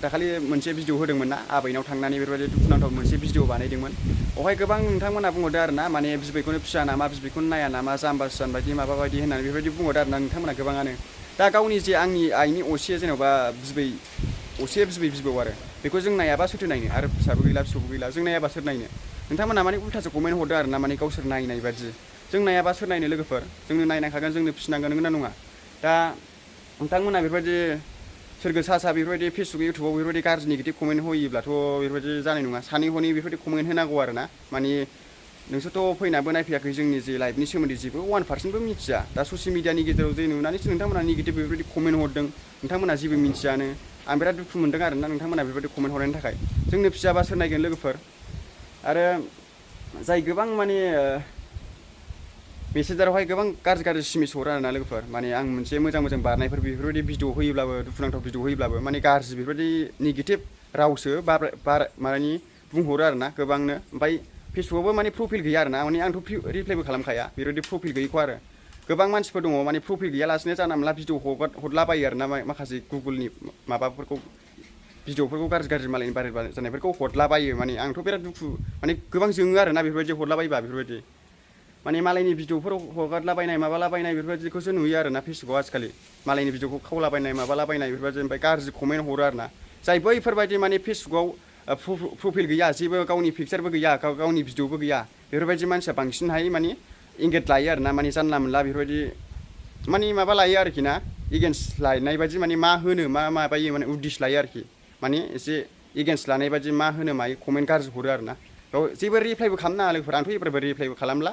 दाखालि मोनसे भिडिअ होदोंमोन ना आबैनाव थांनानै बेफोरबायदि दुखुनांथाव मोनसे भिडिअ बानायदोंमोन बेवहाय गोबां नोंथांमोना बुंहरदो आरोना माने बिबैखौनो फिया नामा बिबैखौनो नाया नामा जाम्बा सुसान बायदि माबा बायदि होननानै बेफोरबायदि बुंहरदो आरोना नोंथांमोना गोबाङानो दा गावनि जे आंनि आइनि असे जेनेबा बिबै असे बिबै बिबौ आरो बेखौ जों नायाबा सोरथो नायनो आरो फिसाबो गैला फिसौबो गैला जों नायाबा सोर नायनो नोंथांमोना माने उल्थासो कमेन्ट हरदो आरोना माने गावसोर नायनाय बादि जों नायाबा सोर नायनो लोगोफोर जोंनो नायनांखागोन जोंनो फिसिनांगोन नंगौना नङा दा नोंथांमोना बेफोरबायदि सोरगो सा बेफोरबायदि फेसबुक इउटुबाव बेफोरबायदि गाज्रि नेगेटिभ कमेन्ट होयोब्लाथ' बेफोरबायदि जानाय नङा सानै हनै बेफोरबायदि कमेन्ट होनांगौ आरोना माने नोंसोरथ' फैनाबो नायफैयाखै जोंनि जे लाइफनि सोमोन्दै जेबो 1%बो मिथिया दा ससियेल मिडियानि गेजेराव जे नुनानैसो नोंथांमोना नेगेटिभ बेफोरबायदि कमेन्ट हरदों नोंथांमोना जेबो मिथियानो आं बिराद दुखु मोनदों आरोना नोंथांमोना बेफोरबायदि कमेन्ट हरनायनि थाखाय जोंनो फियाबा सोर नायगोन लोगोफोर आरो जाय गोबां माने मेसेजारावहाय गोबां गाज्रि सिमिस हरो आरोना लोगोफोर माने आं मोनसे मोजां बारनायफोर बेफोरबायदि भिडिअ होयोब्लाबो दुखुनांथाव भिडिअ होयोब्लाबो माने गाज्रि बेफोरबायदि नेगेटिभ रावसो माने बुंहरो आरोना गोबांनो ओमफ्राय फेसबुकआवबो माने प्रफाइल गैया आरोना माने आंथ' रिप्लाइबो खालामखाया बेफोरबायदि प्रफाइल गैयैखौ आरो गोबां मानसिफोर दङ माने प्रफाइल गैयालासिनो जानला मोनला भिडिअ हरलाबायो आरोना माखासे गुगोलनि माबाफोरखौ भिडिअफोरखौ गाज्रि मालायनि भाइरेल जानायफोरखौ हरलाबायो माने आंथ' बिराद दुखु माने गोबां जोङो आरोना बेफोरबायदि हरलाबायोबा बेफोरबायदि माने मालायनि भिडिअफोराव हगारलाबायनाय माबालाबायनाय बेफोरबायदिखौसो नुयो आरोना फेसबुकआव आजिखालि मालायनि भिडिअखौ खावलाबायनाय माबालाबायनाय बेफोरबायदि ओमफ्राय गाज्रि कमेन्ट हरो आरोना जाय बैफोरबायदि माने फेसबुकआव प्रफाइल गैया जेबो गावनि पिक्सारबो गैया गावनि भिडिअबो गैया बेफोरबायदि मानसिया बांसिनहाय माने इंगेज लायो आरोना माने जानला मोनला बेफोरबायदि माने माबा लायो आरोखि ना एगेन्स्ट लानाय बायदि माने मा होनो मा माबायो माने उद्दिस लायो आरोखि माने एसे एगेन्स्ट लानाय बायदि मा होनो मायो कमेन्ट गाज्रि हरो आरोना बेयाव जेबो रिप्लाइबो खालामनो नाङा लोगोफोर आंथ' एबारबो रिप्लाइबो खालामला